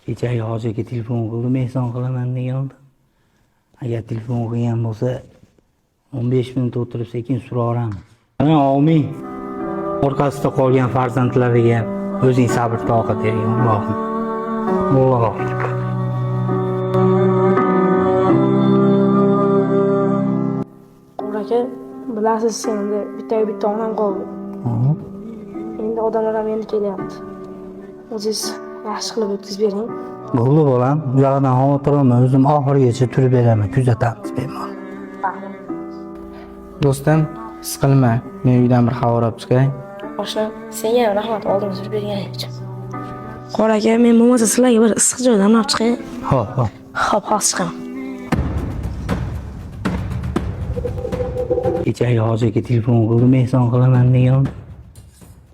Kechagi hojiga telefon qildim, ehson qilaman degandim. Agar telefon qilgan bo'lsa, 15 minut o'tirib sekin suraveramiz. Mana omin. Orqasida qolgan farzandlariga o'zing sabr toqat bergin, Allohim. Allohu akbar. Qori aka, bilasiz, endi bitta onam qoldi. Endi odamlar ham endi kelyapti. O'zingiz yaxshi qilib o'tkazib bering. Bo'ldi bolam, u yog'idan xavotir olma, o'zim oxirigacha turib beraman, kuzatamiz bemalol. Rahmat. Do'stim, siqilma. Men uydan bir xabar olib chiqay. Oshna, senga ham rahmat oldin surib berganing uchun. Qori aka, men bo'lmasa sizlarga bir issiq joy damlab chiqay. Xo'p, xo'p. Xo'p, hozir chiqaman. Kechagi hojiga telefon qildim, ehson qilaman degandim.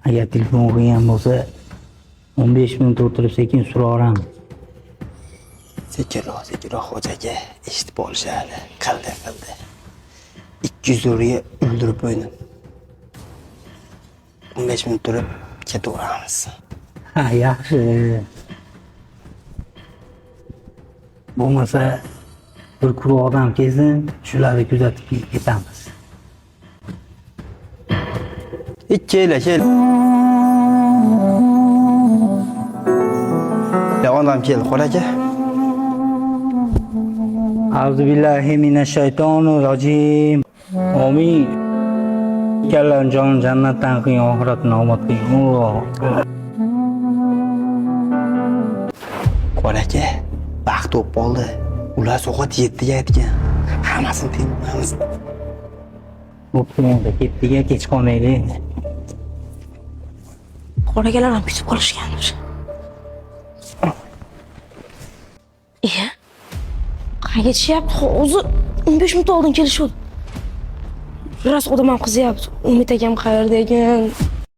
Agar telefon qilgan bo'lsa, 15 minut o'tirib sekin suraveramiz. Sekinroq, sekinroq xo'ja aka, eshitib olishadi. Qildi, qildi. 200 dollarga o'ldirib qo'ydim. 15 minut turib ketaveramiz. Ha, yaxshi. Bo'lmasa bir guruh odam kelsin, shularni kuzatib ketamiz. Kel, kel. Ya odam keldi, xo'ja aka. Auzu billahi minash shaytonir rojim. Amin. Kallan jon jannatdan qiyin, oxiratni omad qiyin. Allohu akbar. Qori aka, vaqt o'tib qoldi. Ular soat 7 ga aytgan. Hammasini tengamiz. Bo'pti, endi ketdik, kech qolmaylik. Qori akalar ham kutib qolishgandir. Iya. Qayerga ketishyapti? O'zi 15 minut oldin kelishuvdi. Rosa odam ham qizyapti. Umid akam qayerda ekan?